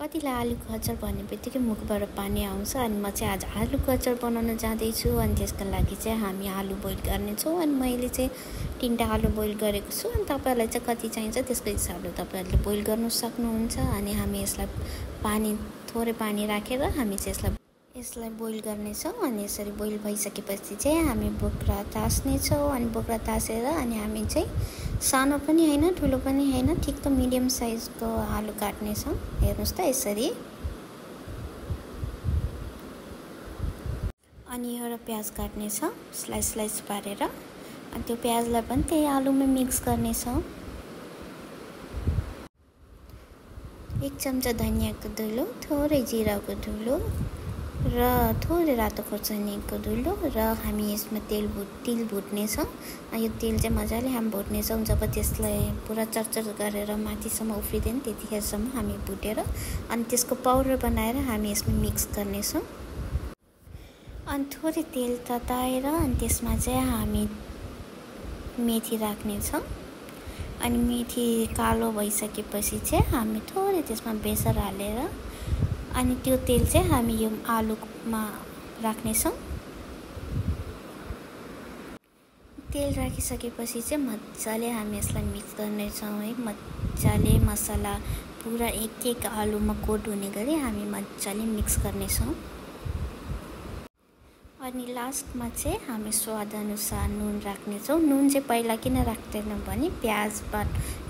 कतिलाई आलुको अचार भन्ने बित्तिकै मुखबाट पानी आउँछ अनि म चाहिँ आज आलुको अचार बनाउन जाँदैछु। अनि त्यसको लागि चाहिँ हामी आलु बोइल गर्नेछौँ। अनि मैले चाहिँ 3टा आलु बोइल गरेको छु। अनि तपाईँहरूलाई चाहिँ कति चाहिन्छ त्यसको हिसाबले तपाईँहरूले बोइल गर्नु सक्नुहुन्छ। अनि हामी यसलाई थोरै पानी राखेर हामी चाहिँ यसलाई बोइल गर्नेछौँ। अनि यसरी बोइल भइसकेपछि चाहिँ हामी बोक्रा तास्नेछौँ। अनि बोक्रा तासेर अनि हामी चाहिँ सानो पनि हैन ठुलो पनि हैन ठिक्क मिडियम साइजको आलु काट्नेछौँ। हेर्नुहोस् त यसरी। अनि एउटा प्याज काट्नेछौँ स्लाइस पारेर। अनि त्यो प्याजलाई पनि त्यही आलुमै मिक्स गर्नेछौँ। 1 चम्चा धनियाँको धुलो, थोरै जिराको धुलो र थोरै रातो खोर्सानीको धुलो र हामी यसमा तेल भुट्नेछौँ। यो तेल चाहिँ मजाले हामी भुट्नेछौँ जब त्यसलाई पुरा चरचर गरेर माथिसम्म उफ्रिँदैन त्यतिखेरसम्म हामी भुटेर अनि त्यसको पाउडर बनाएर हामी यसमा मिक्स गर्नेछौँ। अनि थोरै तेल तताएर अनि त्यसमा चाहिँ हामी मेथी राख्नेछौँ। अनि मेथी कालो भइसकेपछि चाहिँ हामी थोरै त्यसमा बेसार हालेर अनि त्यो तेल चाहिँ हामी यो आलुमा राख्नेछौँ। तेल राखिसकेपछि चाहिँ मजाले हामी यसलाई मिक्स गर्नेछौँ है। मजाले मसला पुरा एक आलुमा कोट हुने गरी हामी मजाले मिक्स गर्नेछौँ। अनि लास्टमा चाहिँ हामी स्वादअनुसार नुन राख्नेछौँ। नुन चाहिँ पहिला किन राख्दैनौँ भने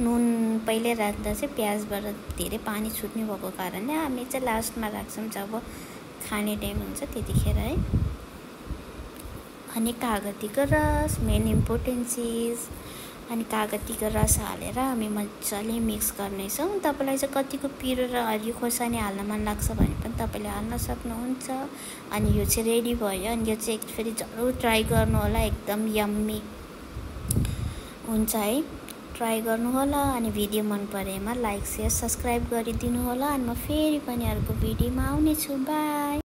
नुन पहिल्यै राख्दा चाहिँ प्याजबाट धेरै पानी छुट्ने भएको कारणले हामी चाहिँ लास्टमा राख्छौँ जब खाने टाइम हुन्छ त्यतिखेर है। अनि कागतीको रस मेन इम्पोर्टेन्ट चिज। अनि कागतीको रस हालेर हामी मजाले मिक्स गर्नेछौँ। तपाईँलाई चाहिँ कतिको पिरो र हरियो खोर्सानी हाल्न मन लाग्छ भने पनि तपाईँले हाल्न सक्नुहुन्छ। अनि यो चाहिँ रेडी भयो। अनि यो चाहिँ फेरि जरुर ट्राई गर्नु होला, एकदम यम्मी हुन्छ है। ट्राई गर्नु होला। अनि भिडियो मन परेमा लाइक शेयर सब्सक्राइब गरिदिनु होला। अनि म फेरि पनि अर्को भिडियोमा आउने छु। बाई।